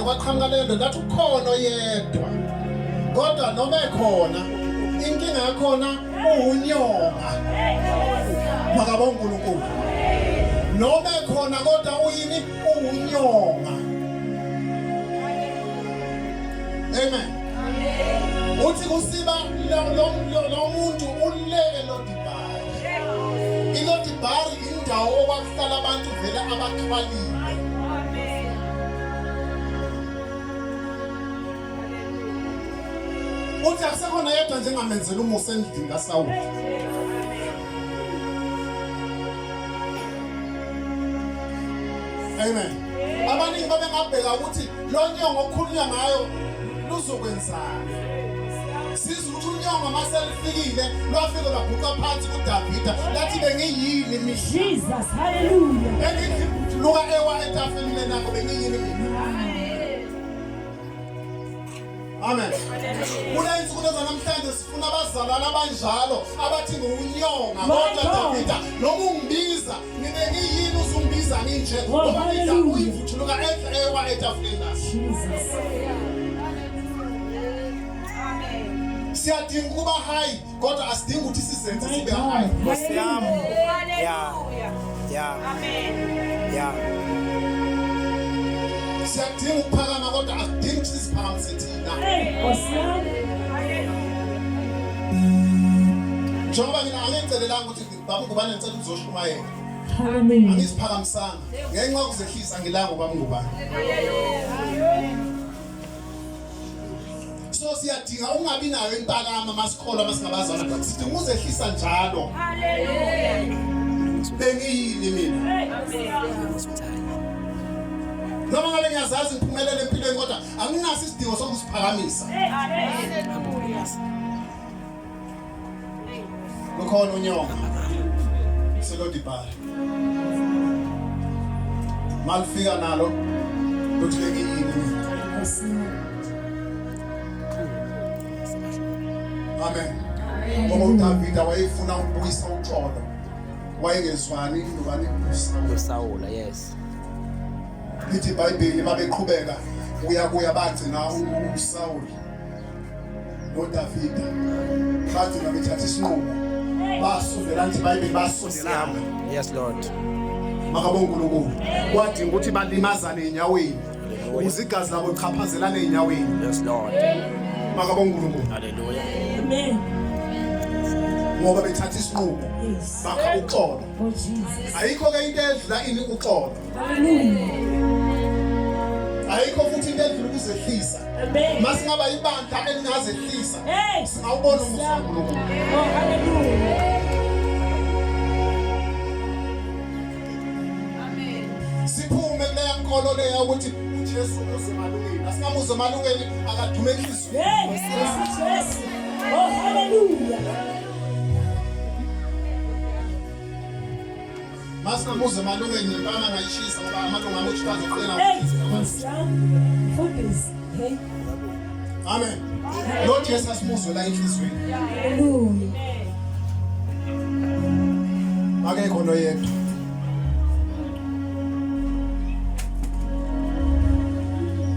kwaqhamuka le ndoda, athi ukhona oyedwa. Kodwa noma ekhona, inkinga yakhona uwunyonga. Makabonge uNkulunkulu. Noma ekhona kodwa uyini? Uwunyonga. Amen. Uthi kusiba lo muntu ule eLodibari. ILodibari indawo okwakuhlala abantu vele abaxhwalile. Uthi akusekhona yedwa njengamenzela umusa endlini kaSawuli. Amen. Abaningi babengabheka ukuthi lo nyongo okukhulunywa ngayo luzokwenzani. Sizwe ukuthi unyongo uma selifikile lwafike lwaguqa phansi kuDavida lathi bengiyini mina. Jesus, hallelujah. Bengidluka ewa etafuleni lenakho bengiyini mina. Amen. Kule insuku lezanamhlanje sifuna abazalwane abanjalo abathi ngiwunyonga kodwa Davida noma ungibiza ngibe ngiyini uzungibiza nginje ngoba ngidla uyivuthuluka ewa etafuleni la. Jesus. Siyadinga ukuba high kodwa asidingi ukuthi sizenze sibe high. Nkosi yami. Yeah. Yeah. Amen. Yeah. Siyadinga ukuphakama kodwa asidingi ukuthi siziphakamise thina. Nkosi yami. Njengoba mina angicelelanga ukuthi baba ngubane ngicela ukuzoshumayela. Hallelujah. Angiziphakamisanga ngenxa yokuzehlisa ngilanga ubaba ngubane. So siyadinga ungabi nayo impakama masikholwa masingabazana. Sidinga uzehlisa njalo. Hallelujah. Bengiyini mina? Noma ngabe ngiyazazi ngiphumelele empilweni kodwa anginaso isidingo sokuziphakamisa. Hallelujah. Kukhona unyonga. Selodibhali. Malifika nalo luthi bengiyini mina. Amen. Ngoba uDavida wayefuna ukubuyisa uxolo. Wayengezwani nobani uSawula. USawula, yes. Lithi iBhayibheli mabeqhubeka uyakuya bagcina uSawuli noDavida bagcina bethatha isinqumo basondelana ithi iBhayibheli basondelana. Yes, Lord. Makabonge uNkulunkulu. Kwadinga ukuthi balimazane enyaweni ukuze igazi labo lichaphazelane enyaweni. Yes, Lord. Makabonge uNkulunkulu. Hallelujah. Amen. Ngoba bethatha isinqumo Yes. bakha uxolo. Oh Jesus. Ayikho ke into edlula ini uxolo. Hallelujah. Ayikho futhi into edlula ukuzehlisa. Amen. Masingaba ibandla elingazehlisa. Hey. Singawubona umusa kaNkulunkulu. Oh hallelujah. Siphume kuleya nkolo leya ukuthi uJesu uze emalungeni. Asingamuze emalungeni akadume enhliziyweni. Hey, Jesu Jesu. Oh hallelujah. Masingamuze emalungeni nempama ngayishisa ngoba amalunga ami uthi azofela. Hey, Nkosi yami. Mfundisi. Hey. Amen. Lo Jesu asimuzwe la enhliziyweni. Hallelujah. Akekho noyedwa.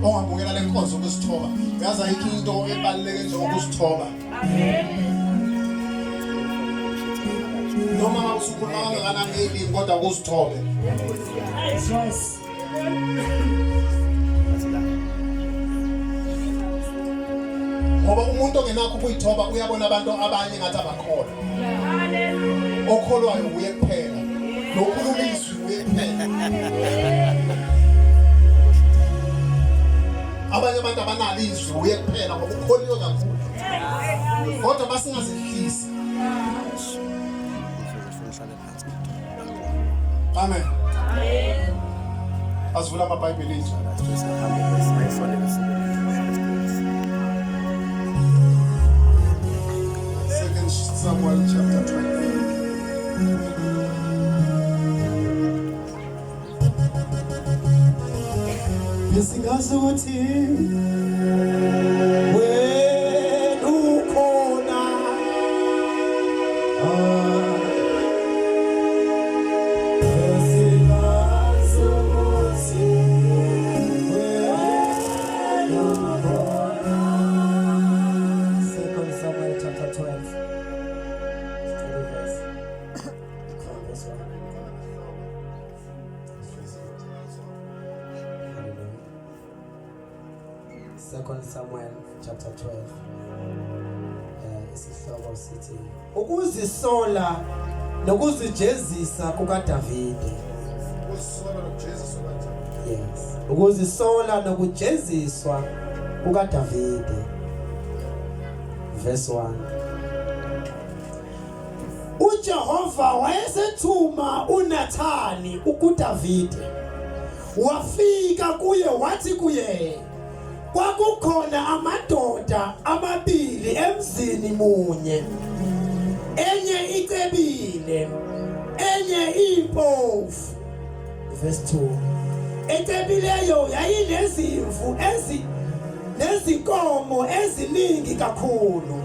Ongabukela lenkonzo ukuzithoba. Yazi ayikho into ebaluleke njengokuzithoba. Noma ngabe usukhuluma kangakanani ngeyilimi kodwa ukuzithobe. Yes. Ngoba umuntu ongenakho ukuyithoba uyabona abantu abanye ngathi abakholwa. Okholwayo uye kuphela. Nokhuluma izwi uye kuphela. Abanye abantu abanalo izwi uye kuphela ngoba ukholiwe kakhulu. Kodwa basingazehlisa. Amen. Asivula amaBhayibheli ethu. Second Samuel chapter 12. Besingazi ukuthi wena ukhona. Ah. Besingazi ukuthi wena Second Samuel chapter 12. Eh isihloko sithi ukuzisola nokuzijezisa kukaDavide. Ukuzisola nokujeziswa kukaDavide. Yes. Ukuzisola nokujeziswa kukaDavide. Verse 1. UJehova wayesethuma uNathani ukuDavide. Wafika kuye wathi kuye kwakukhona amadoda amabili emzini munye enye icebile enye impofu verse 2 ecebileyo yayinezimvu ezi nezinkomo eziningi kakhulu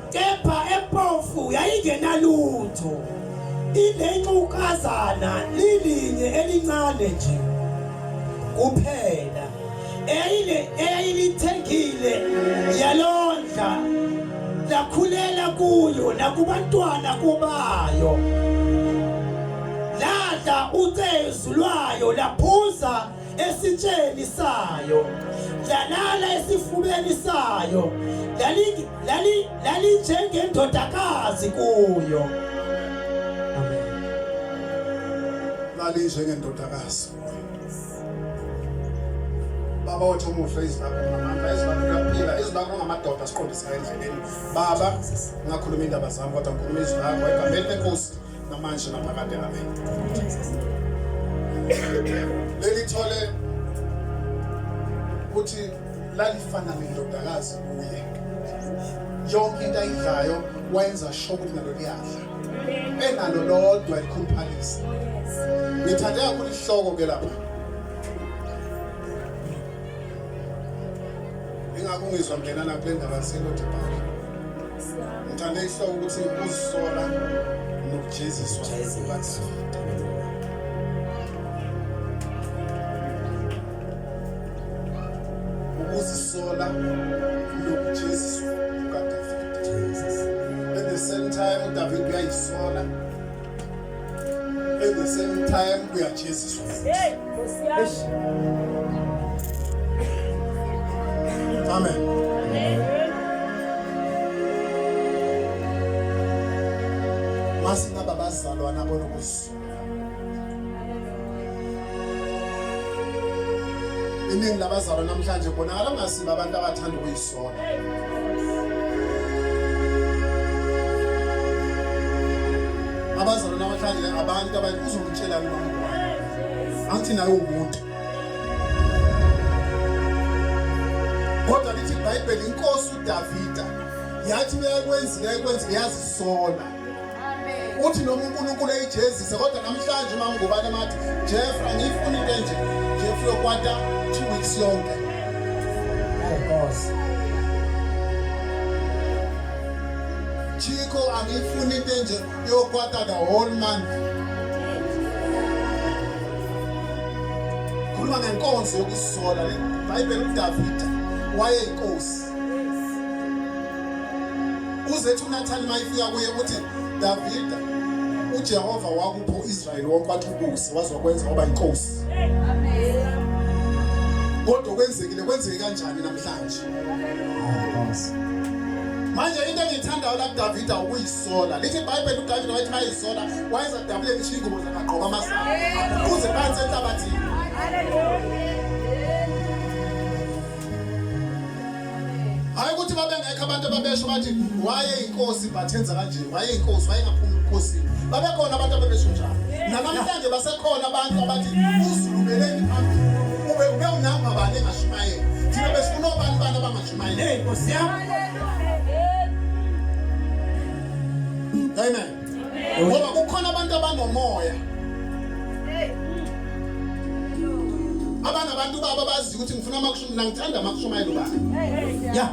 Kepha empofu yayingenalutho, inenxukazana lilinye elincane nje kuphela eyayilithengile yalondla lakhulela kuyo nakubantwana kubayo ladla ucezu lwayo laphuza esitsheni sayo lalala esifubeni sayo lalinjengendodakazi kuyo. Amen. Lalinjengendodakazi kuyo. Baba wethu omuhle, izwi lakho ngamandla, izwi lakho liyaphila, izwi lakho ngamadoda siqondisa endleleni. Baba, ngingakhuluma indaba zami kodwa ngikhuluma izwi lakho egameni lenkosi namanje naphakade. Amen. Leli thole uthi lalifana nendodakazi kuye. Yonke into ayidlayo wayenza sure ukuthi nalo liyadla, enalo lodwa likhuluphalisa. Ngithande kakhulu isihloko ke lapha, ingakho ngizwa ngena la kule ndaba selodibhali. Ngithande isihloko ukuthi uzisola nokujeziswa kukaDavide. Ukuzisola nokujeziswa kukaDavide. At the same time uDavid uyayisola, at the same time uyajeziswa. Hey, Nkosi yami. Amen. Masingaba abazalwana abonokuzisola. Iningi labazalwa namhlanje kubonakala kungasibo abantu abathanda ukuyisola. Abazalwa namhlanje abantu abathi uzongitshela noma ngubani. Angithi naye uwumuntu. Kodwa lithi iBhayibheli inkosi uDavida yathi uyakwenzile yakwenzile yazisola. Uthi noma uNkulunkulu eyijezise kodwa namhlanje uma ngubani emathi Jeff angiyifuni into enje, Jeff uyokwata 2 weeks yonke. Hey Nkosi. Chico angiyifuni into enje, uyokwata the whole month. Khuluma ngenkonzo yokusola. IBhayibheli uDavida wayeyinkosi. Uzethi uNathani mayifika kuye uthi Davida uJehova wakupha uIsrayeli wonke wathi ubuse wazokwenza waba inkosi. Kodwa kwenzekile kwenzeke kanjani namhlanje? Manje into engiyithandayo la kuDavida ukuyisola. Lithi iBhayibheli uDavida wayethi mayisola wayeza kudabule ngisho ingubo zakhe agqoka amasaka. Kuze phansi enhlabathini. Hayi ukuthi babengekho abantu ababesho bathi wayeyinkosi but enza kanje, wayeyinkosi wayengaphumi ebukhosini. Babekhona abantu ababesho njalo. Nanamhlanje basekhona abantu abathi uZulu ubeleni phambili. Ube ube unamba bani engashumayeli. Thina besifuna obani bani abangashumayeli. Hey Nkosi yami. Amen. Ngoba kukhona abantu abanomoya. Abanabantu babo abazi ukuthi ngifuna amakushumayela, mina ngithanda amakushumayela ubani. Yeah.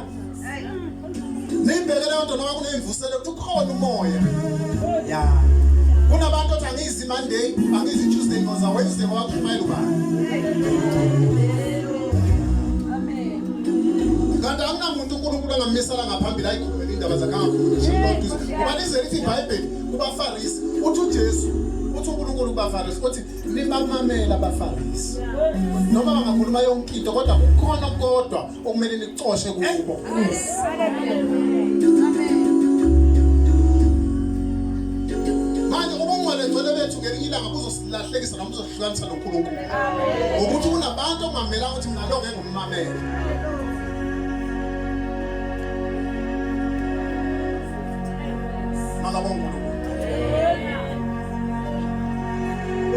Nibheke leyo nto noma kuneyimvuselo ukuthi ukhona umoya. Yeah. Kunabantu othi angizi Monday, angizi Tuesday ngoza Wednesday ngoba kushumayela ubani. Kanti akunamuntu uNkulunkulu angammisela ngaphambili ayikhulumele indaba zakhe angakhulumi ngisho Ngoba lize lithi iBhayibheli kubaFarisi uthi uJesu uthi uNkulunkulu kubaFarisi uthi Nibamamela abaFarisi. Noma bangakhuluma yonke into kodwa kukhona kodwa okumele nicoshe kubo. Manje ubungcwele ngcwele bethu ngelinye ilanga buzosilahlekisa noma buzohlukanisa noNkulunkulu. Ngokuthi kunabantu ongamelanga ukuthi mina lo ngeke ngimamele. Makabonge uNkulunkulu.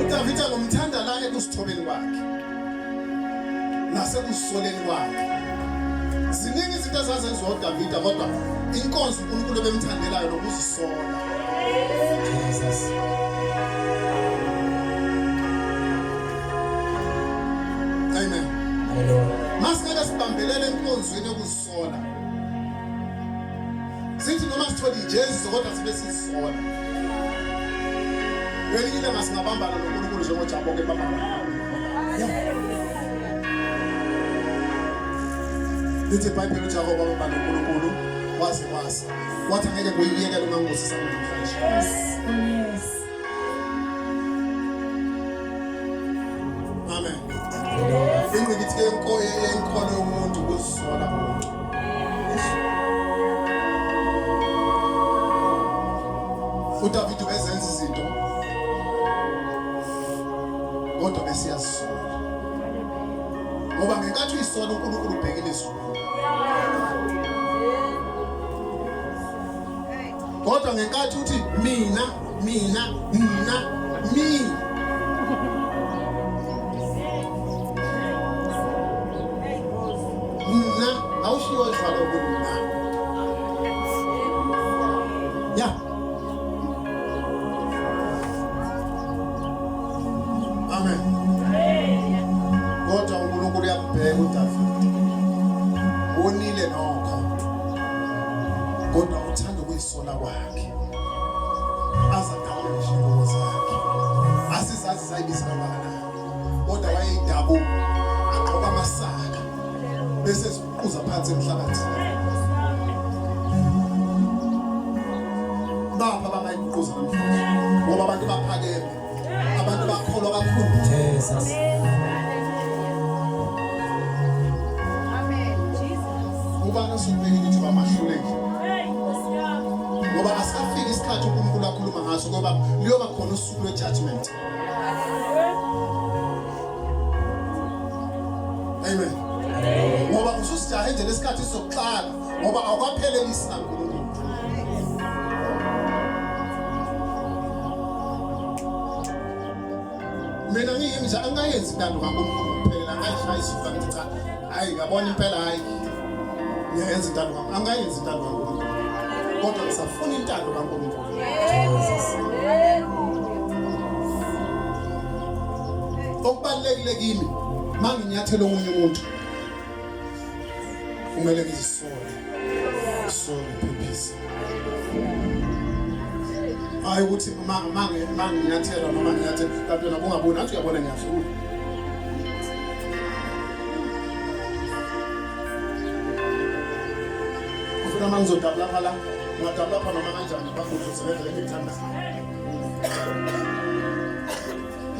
UDavide ngomthanda la ekusithobeni kwakhe nasekusoleni kwakhe. Ziningi izinto ezazenziwa uDavide kodwa inkonzo uNkulunkulu ebemthandelayo nokuzisola. Jesus. Amen. Hallelujah. Masingeke sibambelele enkonzweni yokuzisola. Sithi noma sithole ijeziso kodwa sibe sizisola. Ngelinye ilanga singabambana noNkulunkulu njengoJakobe ebambana. Lithi iBhayibheli uJakobe wabamba noNkulunkulu waze wazi. Wathi angeke kuyiyekele uma ngibusisa namhlanje. Yes. Oh, yes. Amen. Ingqikithi yenkolo yomuntu ukuzisola komuntu. uDavid ubezenza izinto kodwa besiyazisola. Ngoba ngenkathi uyisola uNkulunkulu ubhekile ezulwini. Kodwa ngenkathi uthi mina mina mina mi mna awushiwo njalo kumna. Yeah. Amen. Kodwa uNkulunkulu uyambheka uDavide. Wonile nokho. Kodwa uthanda ukuyisola kwakhe. Azadabule ngisho ingubo zakhe. Asizazi sayibiza kangakanani. Kodwa wayeyidabuka. Agqoka amasaka. Bese eziquza phansi emhlabathini. Bapha bangayiguquza namhlanje. Ngoba abantu baphakeme. Abantu bakholwa kakhulu. Jesus. Amen. Jesus. Ubani osukubekile ukuthi bamahluleki? Hey, Nkosi yami. Ngoba asikafiki isikhathi uNkulunkulu akhuluma ngaso ngoba liyoba khona usuku lwe-judgment. Amen. Ngoba ususijahe nje lesikhathi sokuqala ngoba awukaphelelisi naNkulunkulu. Mina ngiyimi nje angayenzi intando kaNkulunkulu ngokuphelela angayishaya isifuba ngithi cha hayi ngiyabona impela hayi ngiyayenza intando kaNkulunkulu angayenzi intando kaNkulunkulu kodwa ngisafuna intando kaNkulunkulu. Jesus. Okubalulekile kimi manginyathela omunye umuntu kumele ngizisole. Sorry phephisa. Hayi ukuthi manginyathela noma nginyathela kanti wena bungaboni athi uyabona ngiyadlula. Ufuna uma ngizodabula lapha la, ngingadabula lapha noma kanjani bakuthi usebenza engikuthandayo.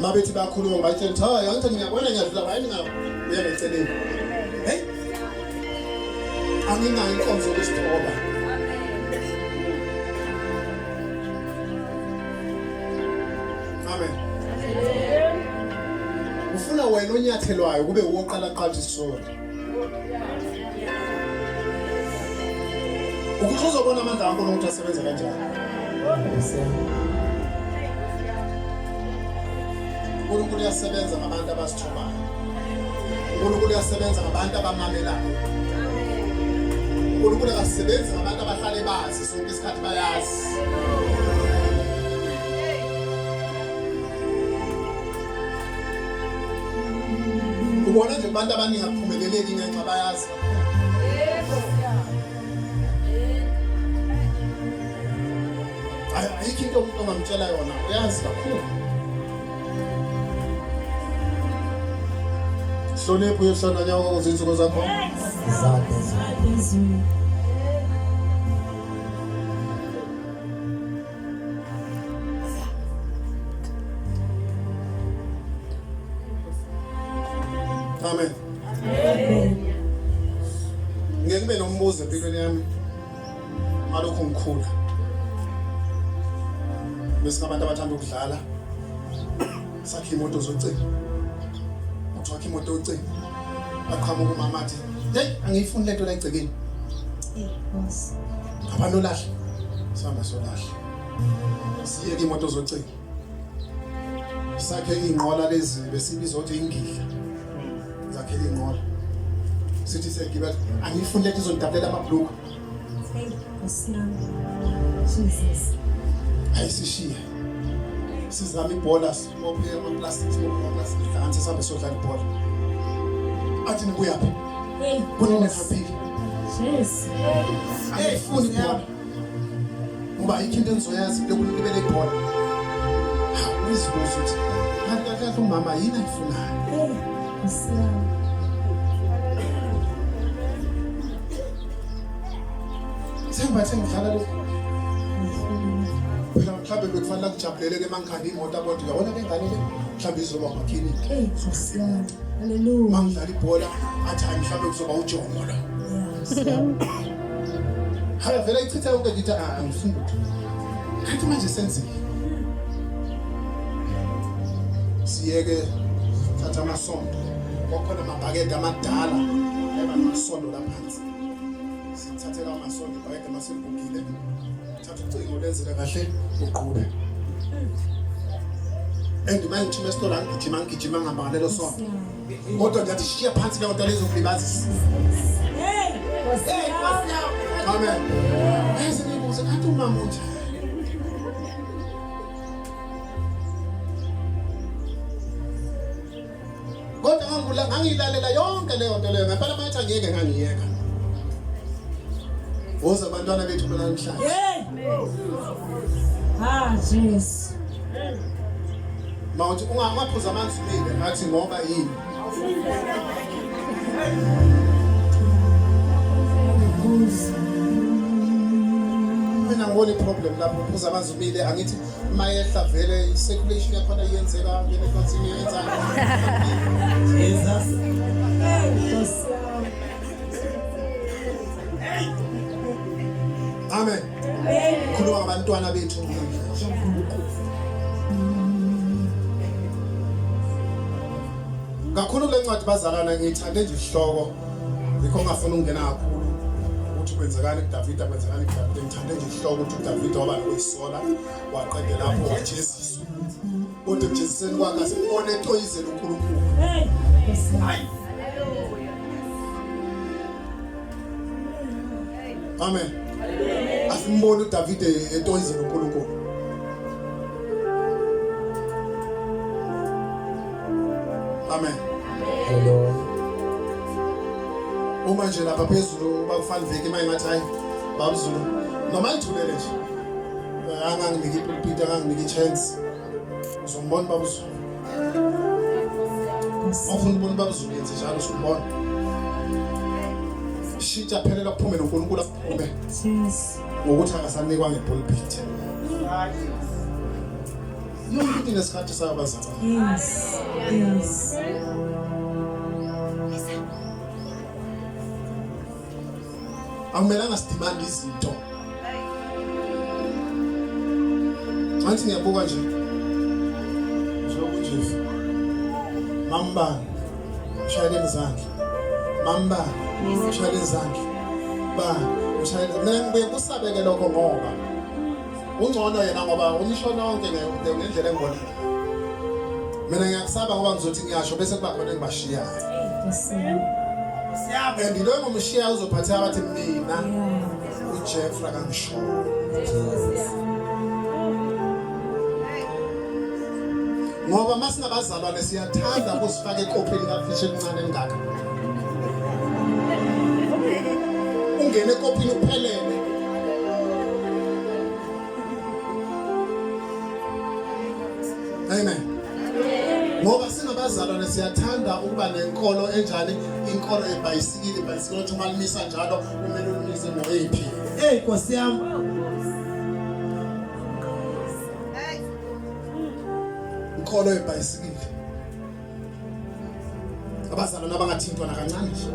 Mabethi bakhuluma ngibatshela ukuthi hayi angithi ngiyabona ngiyadlula hayi ningabuya ngeceleni. Hey. Anginayo inkonzo yokusithoba. Amen. Ufuna wena onyathelwayo kube uwoqala qala ukuthi sorry. Ukuze uzobona amandla kaNkulunkulu ukuthi asebenza kanjani. uNkulunkulu uyasebenza ngabantu abazithobayo. uNkulunkulu uyasebenza ngabantu abamamelayo. uNkulunkulu akasebenzi ngabantu abahlale bazi sonke isikhathi bayazi. Ubona nje kubantu abaningi akuphumeleleki ngenxa bayazi. Ayikho into umuntu ongamtshela yona uyazi kakhulu. Hlonipha uyihlo nonyoko ukuze izinsuku zakho Zade. Hallelujah. Amen. Amen. Ngeke kube nombuzo empilweni yami ngalokhu ngikhula. Bese ngabantu abathanda ukudlala. Sakhe imoto zocingo. Kuthiwa akhe imoto yocingo. Aqhamuka umama athi, "Hey, angiyifuni lento la egcekeni." Hey, Nkosi. Abantu olahle. Sihamba solahla. Siyeke imoto zocingo. Sakhe inqola lezi besibiza ukuthi ingidla. Zakhele inqola. Sithi siyagibela, angiyifuni lento izongidabulela amabhulukwe. Hey, Nkosi yami. Jesus. Ayisishiye. Sizama ibhola sibophe ama-plastic sibophe ama-plastic hlanganise sihambe siyodlala ibhola. Athi nibuyaphi? Hey, Kunini Nkosi. nihambile? Jesu. Angiyifuni ibhola. Ngoba ayikho into enizoyazi lokhu nilibele ibhola. Hawu, ngizibuza ukuthi kanti kahle kahle umama yini ayifunayo? Hey, Nkosi yami. Sengibathe ngidlala lokhu. Angifuni. Phela mhlawumbe bekufanele ngijabulele ke mangikhanda imoto abodwa. Uyabona le ngane le mhlawumbe izoba umakhenikhi. Hey, Nkosi yami. Hallelujah. Uma ngidlala ibhola athi hayi mhlawumbe kuzoba ujongo lo. Yeah. Hayi vele ichithe yonke ngithi ah angifuni lutho. Kanti manje senzile. Siyeke thatha amasondo. Kwakhona amabhakede amadala eba namasondo la phansi. Sithathela amasondo ibhakede maseligugile. Thatha ucingo lenzele kahle uqhube. And manje ngithuma esitolo angigijima ngigijima ngihamba ngalelo sondo. Kodwa ngiyathi shiya phansi leyo nto lezokulibazisa. Hey, Nkosi yami. Amen. Yazi ngibuze kanti umama unjani? Kodwa ngangula ngangilalela yonke leyo nto leyo ngempela mayethi angiyeke ngangiyeka. Woza abantwana bethu bona namhlanje. Hey. Ah, Jesu. Mawuthi ungaphuza amanzi umile ngathi ngoba yini? Nkosi. Mina ngibona iproblem lapho uphuza amanzi umile angithi mayehla vele i-circulation yakhona iyenzeka ngene ehlathini yenzani. Jesus. Hey, Nkosi yami. Amen. Amen. Khuluma ngabantwana bethu namhlanje. Kakhulu kule ncwadi bazalwana ngiyithande nje isihloko. Yikho ngafuna ukungena kakhulu ukuthi kwenzekani kuDavida kwenzekani kuDavida ngithande nje isihloko ukuthi uDavida waba nokuyisola waqede lapho wajeziswa. Kodwa ekujeziseni kwakhe asimbone etoyizela uNkulunkulu. Hey, Nkosi yami. Amen. Asimbone uDavide etoyizela uNkulunkulu. Amen. Hallelujah. Uma nje lapha phezulu bakufani viki maye ngathi hayi babuzulu noma ithulele nje. Anganginiki ipulpit anganginiki ichance. Uzombona babuzulu. Nkosi. Awufuna ukubona babuzulu yenze njalo usumbona. Shintsha phelela kuphume noNkulunkulu aphume Jesu. ngokuthi akasanikwa ngepulpit. Yonke into inesikhathi sayo bazalwane. Yes. Yes. Akumelanga sidimande izinto. Ngathi ngiyabuka nje. Njengoba uJeff. Mambani. Ushayele izandla. Mambani. Ushayele izandla. Ba, ushayele. Mina ngibuye kusabeke lokho ngoba ungcono yena ngoba unisho nonke ngendlela engibona ngayo. Mina ngiyakusaba ngoba ngizothi ngiyasho bese kuba khona engibashiyayo. Hey, Nkosi yami. And lo engomshiya uzophatheka bathi mina Yeah. uJeffrey akangisho. Ngoba masingabazalwane siyathanda ukusifaka ekophini kafishi elincane elingaka. Ungene ekophini uphelele. Amen. Ngoba singabazalwane siyathanda ukuba nenkolo enjani inkolo yebhayisikili ibhayisikili othi uma limisa njalo kumele ulimise ngo-AP. Hey Nkosi yami. Inkolo yebhayisikili. Abazalwane abangathintwa nakancane nje.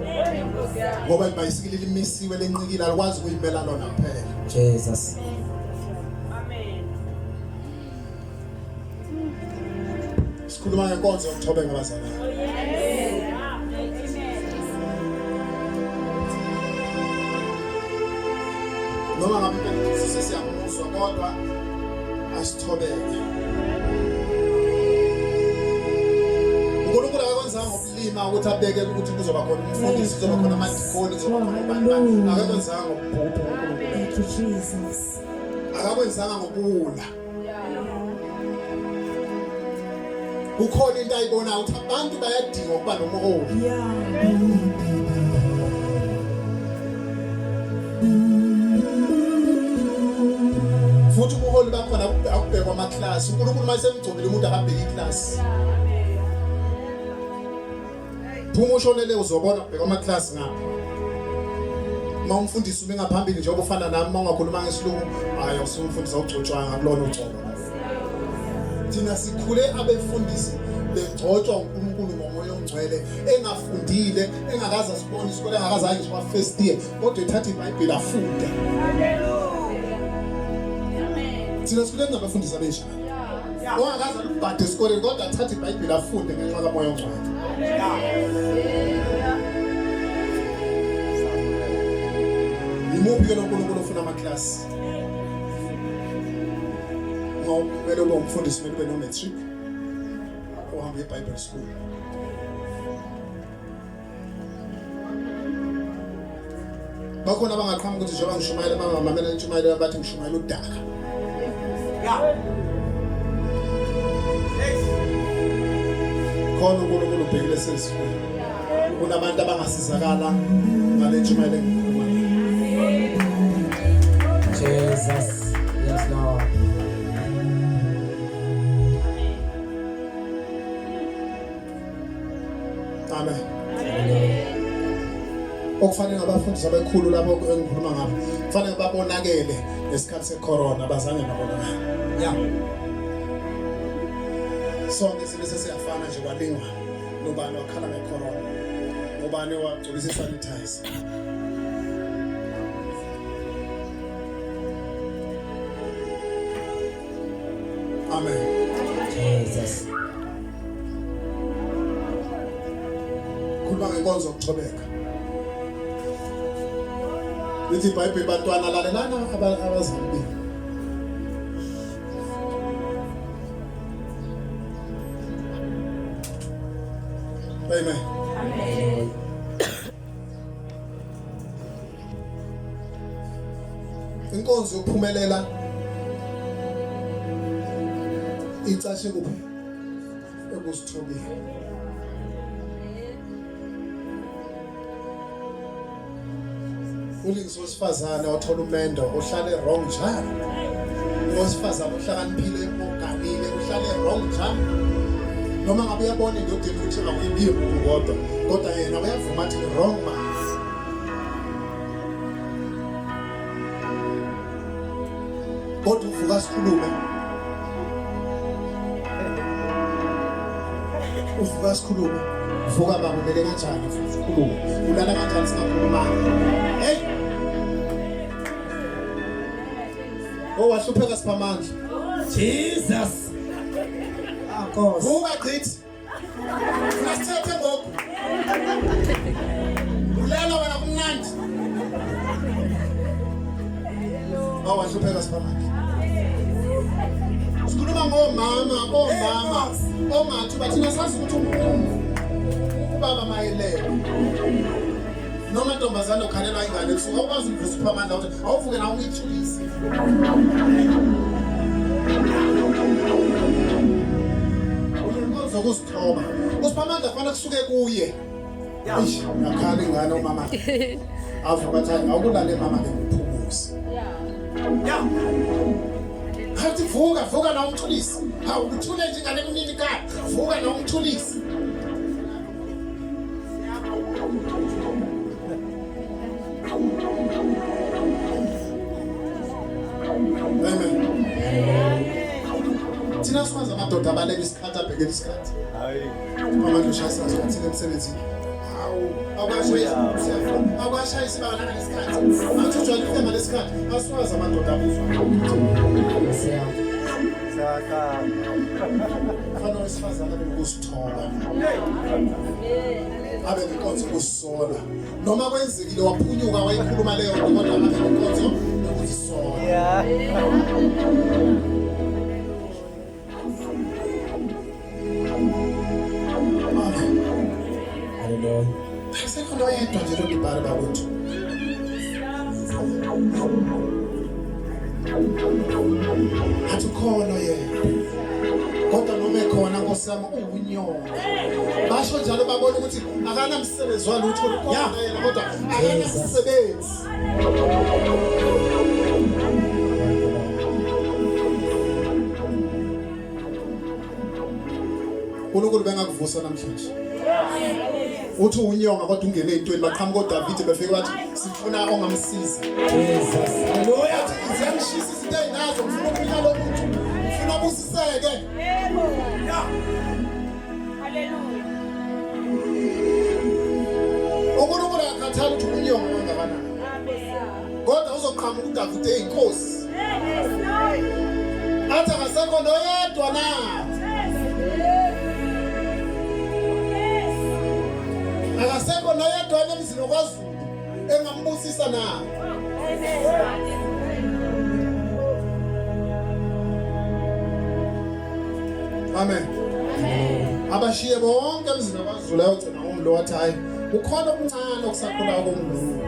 Ngoba ibhayisikili limisiwe lenqikile alikwazi ukuyimela lona kuphela. Jesus. Amen. Sikhuluma ngenkonzo yokuthobeka abazalwane. Noma ngabe impela sesiyamuzwa kodwa asithobeke. uNkulunkulu akakwenzanga ngokulima ukuthi abeke ukuthi kuzoba khona umfundisi, kuzoba khona amadikoni, kuzoba khona ubani bani. Akakwenzanga ngobubhubhu uNkulunkulu. Thank you, Jesus. Akakwenzanga ngobuwula. Kukhona into ayibonayo ukuthi abantu bayadinga ukuba nomholi. Yeah. Futhi ubuholi bakhona akubhekwa amaklasi. uNkulunkulu uma esemgcobile umuntu akabheki iklasi. Phuma ushonele uzobona kubhekwa amaklasi ngapha. Uma umfundisi umi ngaphambili njengoba ufana nami uma ungakhuluma ngesilungu, hayi awusumfundisi awugcotshwanga kulona ugcobo. Thina sikhule abefundisi begcotshwa uNkulunkulu ngomoya ongcwele engafundile engakaze asibone isikole engakaze aye ngisho kwa-first year kodwa ethatha iBhayibheli afunde. Thina sikhule kunabafundisi abenjalo. Ongakaze alubhade esikoleni kodwa athathe iBhayibheli afunde ngenxa kamoya ongcwele. Yimuphi ke lo nkulunkulu ofuna amaklasi? Uma kumele ube umfundisi kumele ube no-matric uhambe e-Bible school. Bakhona abangaqhamuka ukuthi njengoba ngishumayela bangamamela intshumayelo bathi ngishumayela udaka. Khona uNkulunkulu ubhekile sesifuna. Kunabantu abangasizakala ngale ntshumayelo engikhuluma ngayo. Jesus. Yes, Lord. Amen. Hallelujah. Okufanele abafundisi abekhulu labo engikhuluma ngabo kufanele babonakele ngesikhathi secorona abazange babonakala. Yeah. Sonke sibe sesiyafana nje kwalingwa nobani wakhala ngecorona ngobani wagcobisa isanitizer. Amen. Jesus. Khuluma ngenkonzo yokuthobeka. Lithi iBhayibheli bantwana lalelana abazali benu. Amen. Hallelujah. Inkonzo yokuphumelela icashe kuphi? Ekuzithobeni. Ulingisa owesifazane othola umendo ohlale wrong njalo. Owesifazane ohlakaniphile oganile uhlale wrong njalo. Noma ngabe uyabona endodeni ukuthi akuyibiyo kodwa kodwa yena uyavuma athi wrong man. Kodwa uvuka sikhulume. Uvuka sikhulume. Vuka baba ulele kanjani sikhulume. Ulala kanjani singakhulumanga. Hey. Oh wahlupheka siphamandla. Jesus. Ah, Nkosi. Vuka chithi. Funa sithethe ngoku. Ulala wena kumnandi. Oh wahlupheka siphamandla. Sikhuluma ngomama, omama, ongathi bathina sazi ukuthi ubaba mayelele. Noma ntombazane ukhalelwa ingane ebusuku awukwazi ukuvusa uphamandla ukuthi awuvuke nawe ungithulise. Unenkonzo yokuzithoba. Usiphamandla kufanele kusuke kuye. Eish, yakhala ingane umama. Avuka athi hayi awukulale mama ke ngiphumuze. Yeah. Hathi vuka vuka nawe umthulisi. Hawu uthule nje ingane kunini ka. Vuka nawe umthulisi. Amen. Thina sikwazi amadoda abaleka isikhathi abhekele isikhathi. Hayi. Mama nje ushayisa isikhathi emsebenzini. Hawu, awukashayisi awukashayisi ibanga nangalesikhathi. Angithi ujwayele ukufika ngalesikhathi, asiwazi amadoda abuzwa. Nkosi yami. Kufanele owesifazane abe nokuzithoba. Abe nenkonzo yokuzisola. Noma kwenzekile waphunyuka wayikhuluma leyo nto kodwa abe nenkonzo yokuzisola. Amen. Hallelujah. Akusekho noyedwa nje lolibhali bakwethu. Athi ukhona yena. Kodwa noma ekhona Nkosi yami uwunyongo. Basho njalo babona ukuthi akanamsebenzi walutho ukhona yena kodwa akanamsebenzi. uNkulunkulu bengakuvusa namhlanje. Uthi unyonga kodwa ungene ezintweni baqhamuka oDavide befike bathi sifuna ongamsiza. Jesus. Haleluya. Ziyangishisa izinto ezinazo ngifuna ukunika lo muntu. Ngifuna abusiseke. Yebo. Hallelujah. uNkulunkulu akakhathali ukuthi unyonga kangakanani. Amen. Kodwa uzoqhamuka uDavide eyinkosi. Yes, Lord. Athi akasekho noyedwa na. Yes. Akasekho noyedwa emzini kwaZulu engambusisa na. Amen. Amen. Abashiye bonke emzini kwaZulu ayogcina umlo wathi hayi kukhona okuncane okusakhulayo komlungu.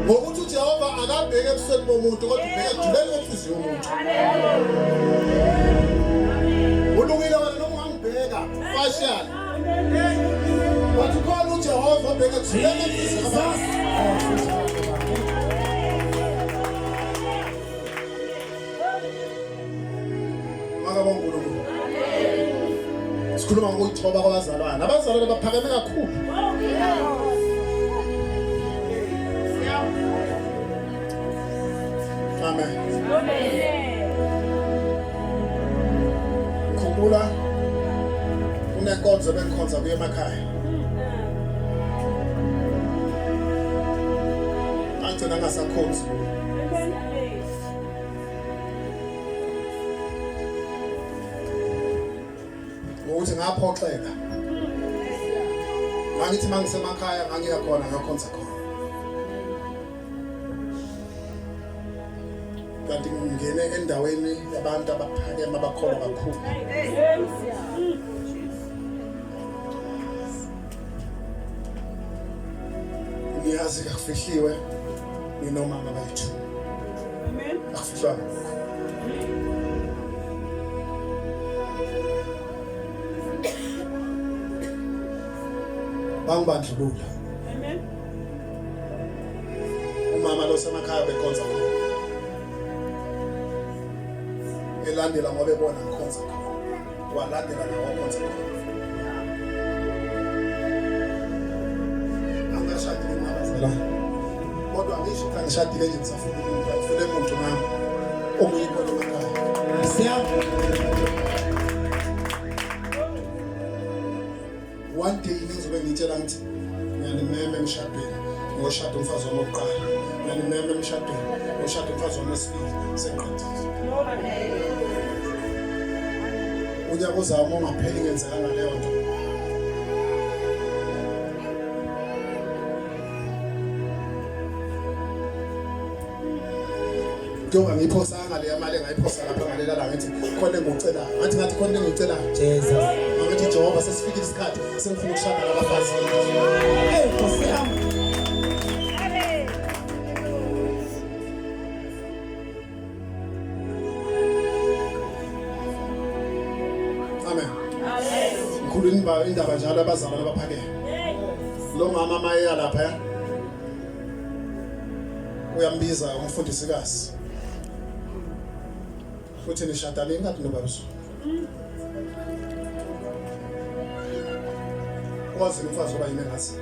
Ngokuthi uJehova akabheke ebusweni bomuntu kodwa ubheke ekujuleni kwenhliziyo yomuntu. Ulungile wena noma ungangibheka facial. Wathi khona uJehova obheke ekujuleni kwenhliziyo yabantu. Makabonga uNkulunkulu. Sikhuluma ngokuyithoba kwabazalwane. Abazalwane baphakeme kakhulu. Amen. Khumbula kunenkonzo bengikhonza kuye emakhaya. Ngagcina ngasakhonzi. Ngokuthi ngaphoxeka. Ngangithi mangisemakhaya ngangiya khona ngakhonza khona. Kanti ngingene endaweni yabantu abaphakeme abakholwa kakhulu. Ngiyazi kakufihliwe nginomama bayithu. Amen. Akufihlwanga lokho. Bangibandlulula. Amen. Umama lo semakhaya bekhonza khona. Elandela ngoba ebona ngikhonza khona. Walandela nawo wakhonza khona. Angashadile nabazalwane. Kodwa ngisho ukuthi angishadile nje ngisafuna umuntu, angifune muntu nami. Omunye khona emakhaya. Siyami. One day ngizobe ngitshela ngithi ngiyanimema emshadweni ngoshada umfazi wami wokuqala ngiyanimema emshadweni ngoshada umfazi wami wesibili sengiqedile unyaka ozayo uma ungapheli ngenzekanga leyo nto Njengoba ngiyiphosanga leya mali engayiphosa lapha ngalela la ngithi khona engikucelayo ngathi ngathi khona engikucelayo Jesus. Ngathi Jehova sesifikile isikhathi sengifuna ukushada nabafazi. Hey Nkosi yami. Amen. Ngikhuluma indaba njalo abazalwane abaphakeme. Lo mama mayeya lapha uyambiza umfundisikazi. Uthi nishada nini kanti nobaba uZulu? Wazi umfazi oba yini engazi.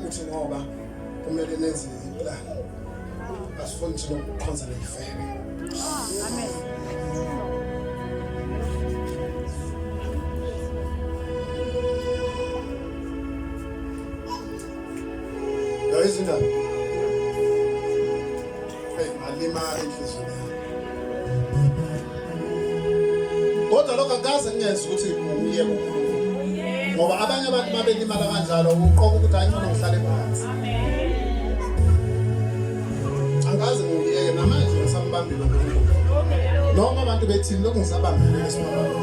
Uthi ngoba kumele nenze iplan. Asifuni thina ukukhonza lelifebe. Uyayizwa indaba? Hey, ngalimala enhliziyweni yami. Kodwa lokho akaze kungenza ukuthi uye kuNkulunkulu. Ngoba abanye abantu mabelimala kanjalo uqoka ukuthi hayi ngcono ngihlale phansi. Angikaze ngiyeke namanje ngisambambile uNkulunkulu. Noma abantu bethini lokhu ngisabambile lesimabamba.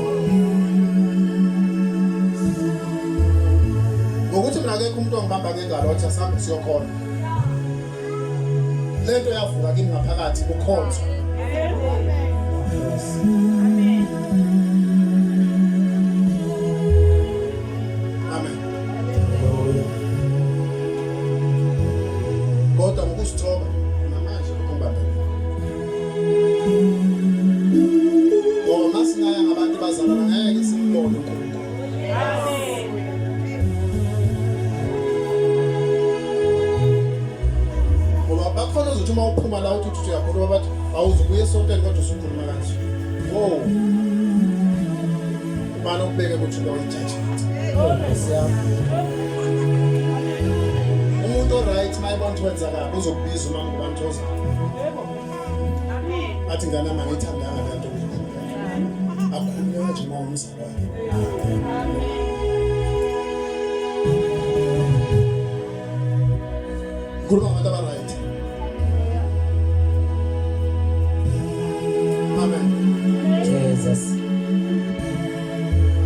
Ngokuthi mina akekho umuntu ongibamba ngengalo wathi asambe siyokhona. Lento yavuka kimi ngaphakathi kukhonzwa. Amen. Kodwa ngokuzithoba namanje lokho ngibambele. Ngoba masingaya ngabantu bazalana ngeke simbone uNkulunkulu. Ngoba bakhona ozothi uma uphuma la uthi uthi uyakhuluma bathi awuzukuya esontweni kodwa usukhuluma kanje. Wo. Ubani okubeke ukuthi lo judgment? Nkosi yami. Umuntu oright mayebona ukuthi wenza kabi uzokubiza uma ngubantu ozayo. Athi ngane yami angiyithandanga le nto. Akhulunywa kanje uma umzalwane. Ngikhuluma ngabantu aba-right. Amen. Jesus.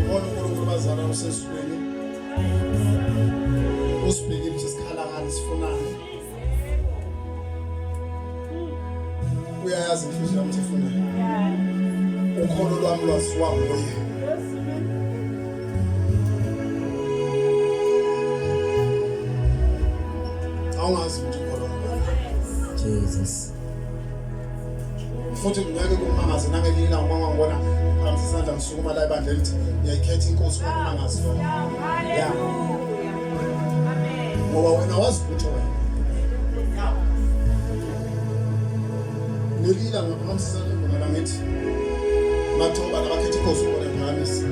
Bona uNkulunkulu bazalwane usezulwini. Usibhekile ukuthi sikhala ngani sifunani. Uyayazi inhliziyo yami ukuthi ifunani. Ukholo lwami lwaziwa nguye. Awungazi ukuthi ukholo lwami. Jesus. Futhi ngeke kumangaze nangelinye ilanga uma ngibona ngiphakamisa isandla ngisukuma la ebandleni ngithi ngiyayikhetha inkosi ngokumangazi lokho. Yeah. Ngoba wena wazi ukuthi wena. Ngelinye ilanga ngiphakamisa isandla ngibona la ngithi mathoba labakhetha inkosi ubona ngiphakamisa.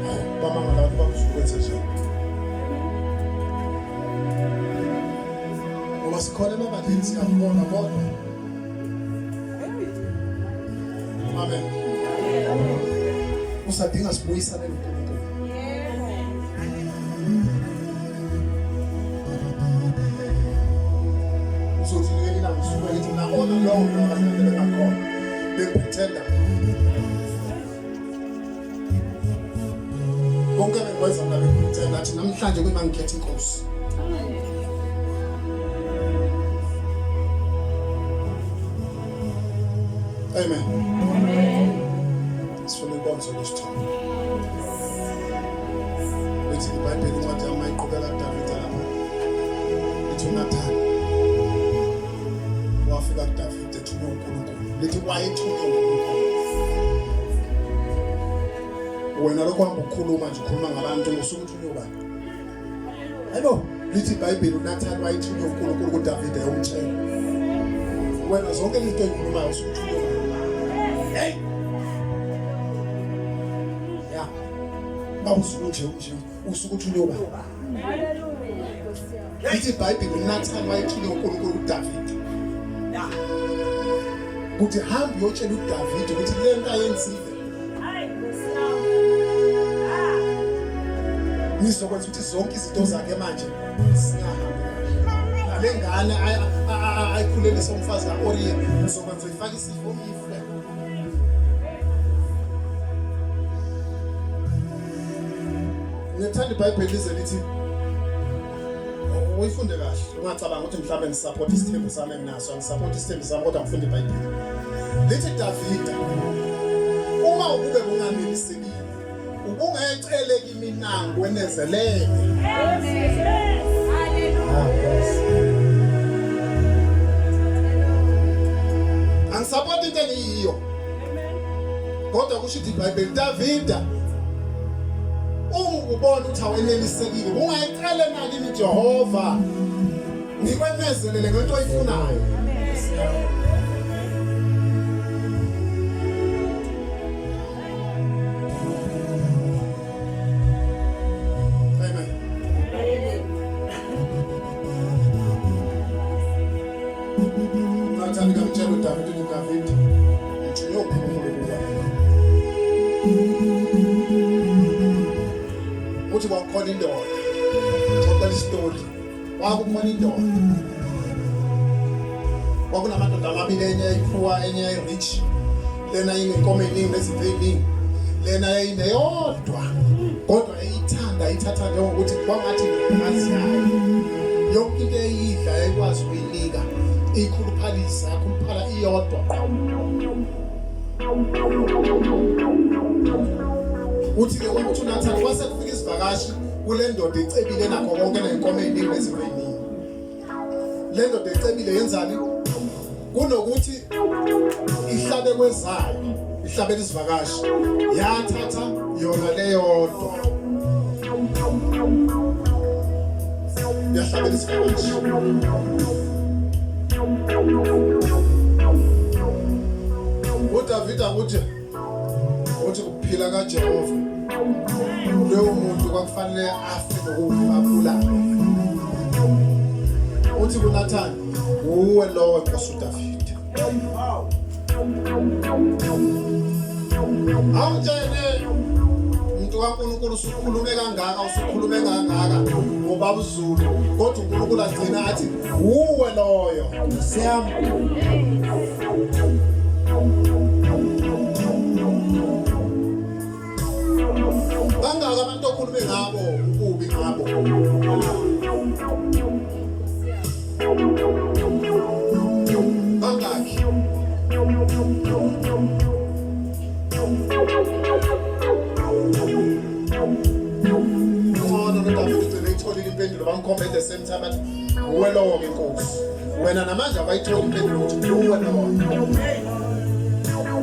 Hawu, bamangala abantu babuza ukwenze njani. Ngoba sikhona emabandleni siyakubona kodwa. Amen. Usadinga sibuyisane noNkulunkulu. Uzothi ngelinye ilanga usuke ngithi mina all along abazalwane bengakhona. Bengipretenda. Konke bengikwenza mina bengipretenda athi namhlanje kuyima ngikhetha inkosi. Amen. Sifuna inkonzo kusithombe. Lithi iBhayibheli incwadi yami mayiqhubeka kuDavide lapha. Lithi uNathani wafika kuDavide ethunywe uNkulunkulu. Lithi wayethunywe uNkulunkulu. Wena lokho hamba ukukhuluma nje ukhuluma ngabantu usuke uthunywe ubani? Hayibo, lithi iBhayibheli uNathani wayethunywe uNkulunkulu kuDavide eyomtshela. Wena zonke izinto oyikhulumayo usuke uthunywe ubani? Hey. Yeah. Bawusuke nje nje usuke uthunywe ubani? Lithi iBhayibheli uNathani wayethunywe uNkulunkulu kuDavide. Yeah. Kuthi hamba uyotshela uDavide ukuthi le nto ayenzile ngizokwenza ukuthi zonke izinto zakhe manje zingahambi kahle. Nale ngane ayikhulelise umfazi ka-Oriya ngizokwenza ifake isifo ife. Ngithanda iBhayibheli lize lithi uyifunde kahle ungacabanga ukuthi mhlawumbe ngisupport isithembu sami enginaso angisupport isithembu sami kodwa ngifunda iBhayibheli. Lithi Davida uma ukube kunganelisekile ubungecele kimi na ngwenezelele. Ah, yes. Angisupport into engiyiyo. Kodwa kusho ukuthi iBhayibheli Davida ungubona ukuthi awenelisekile ungayicele na kimi Jehova ngikwenezelele ngento oyifunayo. Amen. Uthi kwakukhona indoda. Xoxela isitori. Kwakukhona indoda. Kwakunamadoda amabili enye yayipoor enye yayi-rich. Lena inenkomo eningi nezinto eziningi. Lena yayineyodwa. Kodwa yayithanda ithatha njengokuthi kwangathi ingazi yayo. Yonke into eyidla yayikwazi ukuyinika. Iyikhuluphalisa, yakhuluphala iyodwa. Uthi-ke kwakuthi uNathani kwase kufika isivakashi kule ndoda ecebile nakho konke ney'nkomo ey'ningi nezinto ey'ningi. Le ndoda ecebile yenzani? Kunokuthi ihlabe kwezayo, ihlabele isivakashi, yathatha yona leyodwa. Yahlabela isivakashi. uDavida uthi uthi kuphila kaJehova loyo muntu kwakufanele afe nokufa abulawe. Uthi kuNathani uwe lowo Nkosi uDavida. Awutshele umuntu kaNkulunkulu usukhulume kangaka usukhulume kangaka ngobaba uZulu kodwa uNkulunkulu agcina athi uwe loyo. Siyam. Bangaka abantu okhulume ngabo ububi ngabo. Bangaki? Ngcono noDavide ugcine eyitholile impendulo bamkhomba at the same time athi uwe lowo ke Nkosi. Wena namanje abayitholi impendulo ukuthi uwe lowo.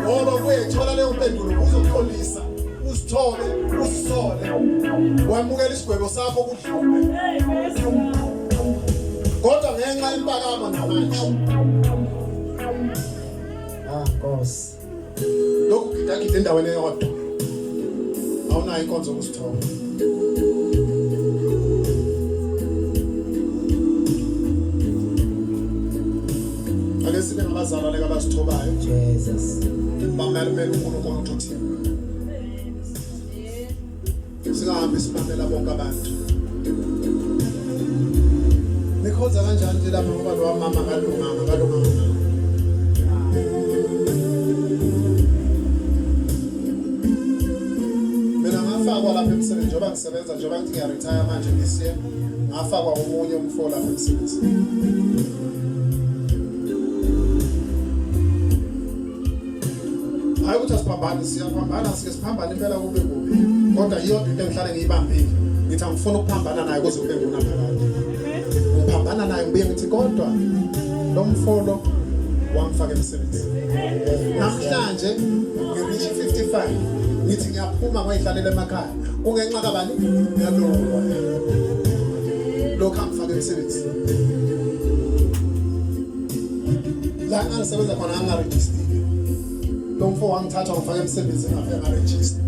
Ngoba kuyithola leyo mpendulo uzoxolisa, uzithole, uzisole. Wamukela isigwebo sakho kudlule. Kodwa ngenxa yempakamo namanje Ah, Nkosi. lokhu gidagida endaweni eyodwa. Awunayo inkonzo yokusithoba. Ake sibe ngabazalwane abazithobayo. Jesus. Bamele uNkulunkulu ukuthi uthini. Singahambi simamela bonke abantu. Nikhonza kanjani nje lapha ngoba lo mama kalunganga kalunganga. Mina ngafakwa lapha emsebenzini njengoba ngisebenza njengoba ngithi ngiyaretire manje this year ngafakwa omunye umfo lapha emsebenzini. Hayi ukuthi asiphambani siyaphambana sike siphambane impela kube kubi kodwa iyodwa into engihlale ngiyibambile ngithi angifuni ukuphambana naye kuze kube ngunaphakade. Ngiphambana naye ngibuye ngithi kodwa lo mfolo wangifaka emsebenzini. Namhlanje ngireach 55 ngithi ngiyaphuma ngoyihlalela emakhaya kungenxa kabani yalowo lokho angifaka emsebenzini. La ngangisebenza khona ngangarejistile. Lo mfo wangithatha wangifaka emsebenzini ngafika ngarejista.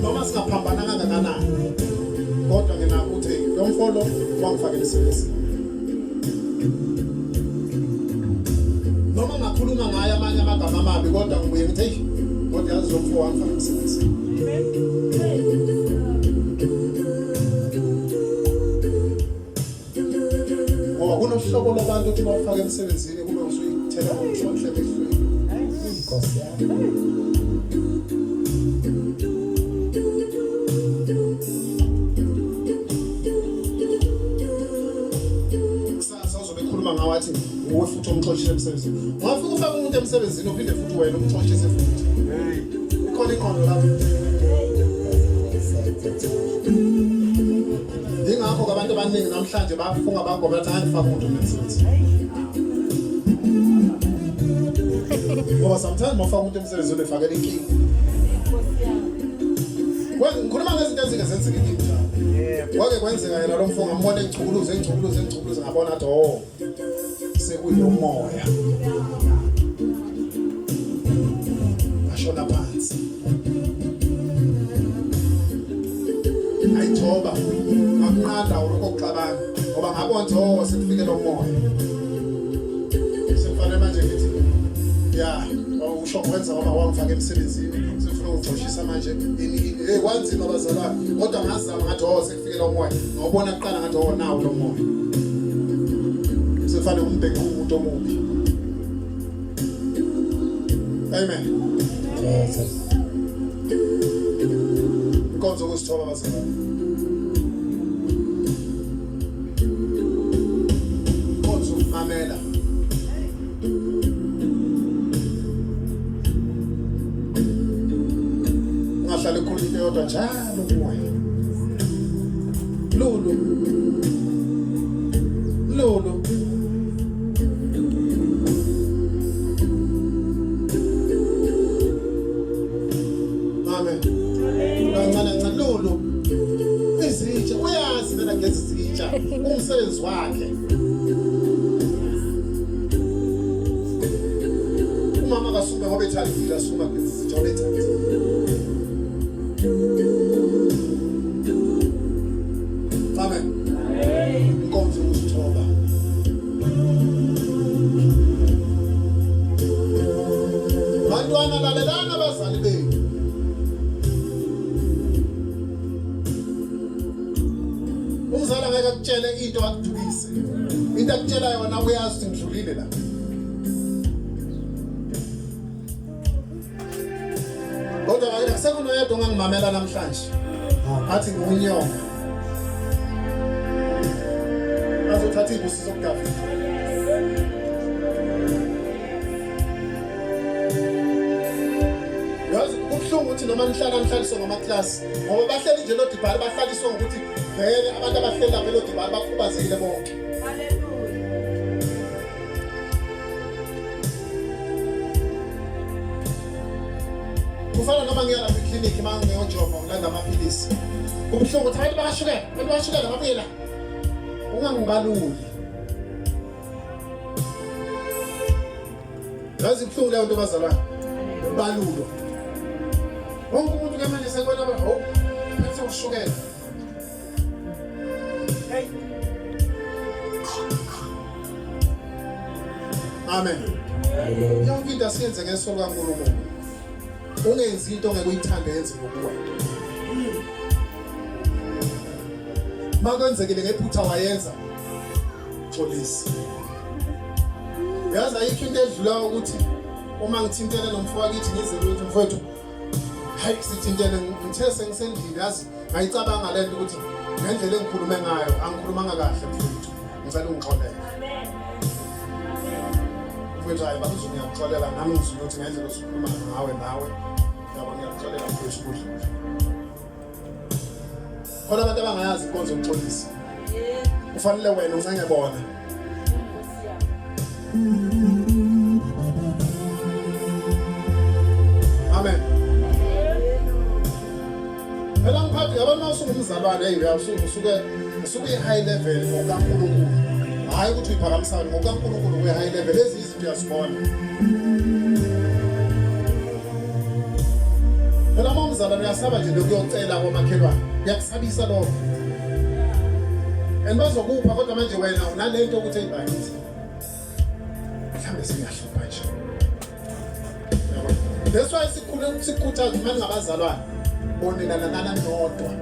Noma singaphambana kangakanani kodwa nginakho ukuthi lo mfo lo wangifaka emsebenzini. Noma ngakhuluma ngaye amanye amagama amabi kodwa ngibuye ngithi hey kodwa yazi lo mfo wangifaka emsebenzini. Ngoba kunohlobo lwabantu othi bawufaka emsebenzini kube usuyithela ngomhlonhle emehlweni. Nkosi yami. Kusasa uzobe ekhuluma ngawe athi nguwe futhi omxoshile emsebenzini. Ungafika ufake umuntu emsebenzini uphinde futhi wena umxoshise futhi. Ikhona inqondo lapho. Yingakho ke abantu abaningi namhlanje bafunga bagoma bathi angifaka umuntu emsebenzini. Ngoba sometimes mawufaka umuntu emsebenzini uyifakela inkinga. Ngikhuluma ngezinto ezike zenzeke kimi njalo. Kwake kwenzeka yena lo mfo ngambona engichukuluza engichukuluza engichukuluza ngabona athi oh sekuyilomoya. Ngashona phansi. Ayithoba ngakunqanda lokho kuxabana ngoba ngabona ukuthi oh sekufike lo moya. Sekufanele manje ngithi ya usho kwenza ngoba wangifaka emsebenzini sefuna ungixoshisa manje ini ini. Hey kwanzima bazalwane kodwa ngazama ngathi oh sekufikela umoya. Ngawubona kuqala ngathi oh nawo lo moya. Sefane umbheke umuntu omubi. Amen. Jesus. Inkonzo yokuzithoba bazalwane. Inkonzo yokumamela. Ungahlale ukhuluma into eyodwa njalo kumoya. Lulu. Lulu. Amen. Kancane kancane Lulu. Izitsha uyazi mina geza izitsha. Umsebenzi wakhe. Umama kasume ngoba ethandile asuma geza izitsha ngoba ethandile. Amen. Inkonzo yokuzithoba. Bantwana lalelani abazali benu. Umzali angeke akutshele into akudukise. Into akutshela yona uyazi ukuthi ngidlulile la. Kodwa ke akusekho noyedwa ongangimamela namhlanje. Athi ngiwunyonga. Azothatha izibusiso kuDavide. Yazi kubuhlungu ukuthi noma nihlala nihlaliswe ngamaklasi ngoba bahleli nje lodibhali bahlaliswe ngokuthi vele abantu abahleli lapha elodibhali bakhubazekile bonke. Kufana noma ngiya lapha eklinikhi uma ngiyojova ngilanda amaphilisi. Kubuhlungu ukuthi abantu bakashukela, abantu bakashukela babuye la. Ungangibaluli. Yazi ibuhlungu leyo nto bazalwane. Ubalulwa. Wonke umuntu ke manje sekubona ba oh phethe ushukela. Hey. Amen. Yonke into asiyenze ngeso likaNkulunkulu. Ungenzi into ongeke uyithande yenziwe kuwe. Makwenzekile ngephutha wayenza. Xolisa. Yazi ayikho into edlula ukuthi uma ngithintene nomfowethu ngize ukuthi mfowethu hayi sithintene ngithe sengisendlini yazi ngayicabanga lento ukuthi ngendlela engikhulume ngayo angikhulumanga kahle mfowethu ngicela ungixolele. Mfowethu hayi bakuze ngiyakuxolela nami ngizwe ukuthi ngendlela osukhuluma ngawe nawe yabo ngiyakuxolela mfowethu kudlule. Khona abantu abangayazi inkonzo yokuxolisa. Kufanele wena uncenge bona. Amen. Phela ngiphathi yabona uma usungumzalwane hey uyasuke usuke usuke high level ngokaNkulunkulu. Hayi ukuthi uyiphakamisana ngokaNkulunkulu we high level lezi izinto uyazibona. Phela uma umzalwane uyasaba nje lokuyocela komakhelwane. Kuyakusabisa lokho. And bazokupha kodwa manje wena unalento ukuthi eyibakithi. Mhlawumbe singahlupha nje. Yabo. That's why sikhule sikhuthaza uma ningabazalwane bonelana nodwa.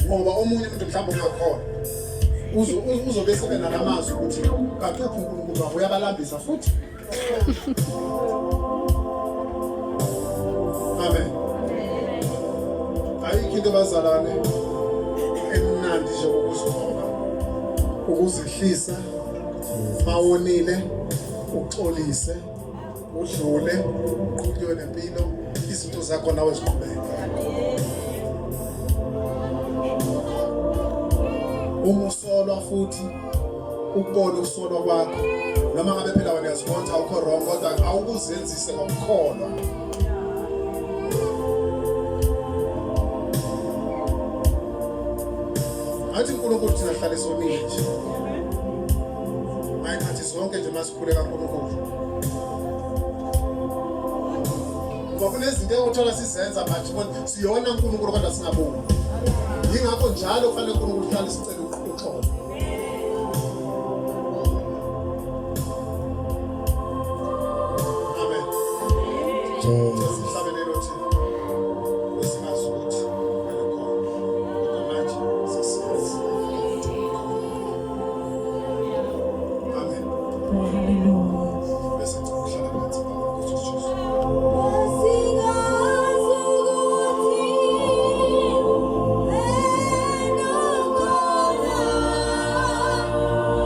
Ngoba omunye umuntu mhlawumbe ungakholwa uzobe sebe nalamazwi ukuthi kanti uphi uNkulunkulu wabo uyabalambisa futhi. Amen. Ayikho into bazalwane emnandi nje ukuzithoba, ukuzehlisa, mawonile, uxolise, udlule, uqhubeke nempilo, izinto zakho nawe ziqhubeke. Uma usolwa futhi ukubona ukusolwa kwakho noma ngabe phela wena uyazibona ukuthi awukho wrong kodwa awukuzenzise ngokukholwa. Athi uNkulunkulu thina sihlale sonile nje. Ngayikhathi zonke nje masikhuleka kuNkulunkulu. Ngoba kunezinto othola sizenza manje bona siyona uNkulunkulu kodwa singaboni. Yingakho njalo kufanele uNkulunkulu uhlale sicela uxolo. Amen. Jesus.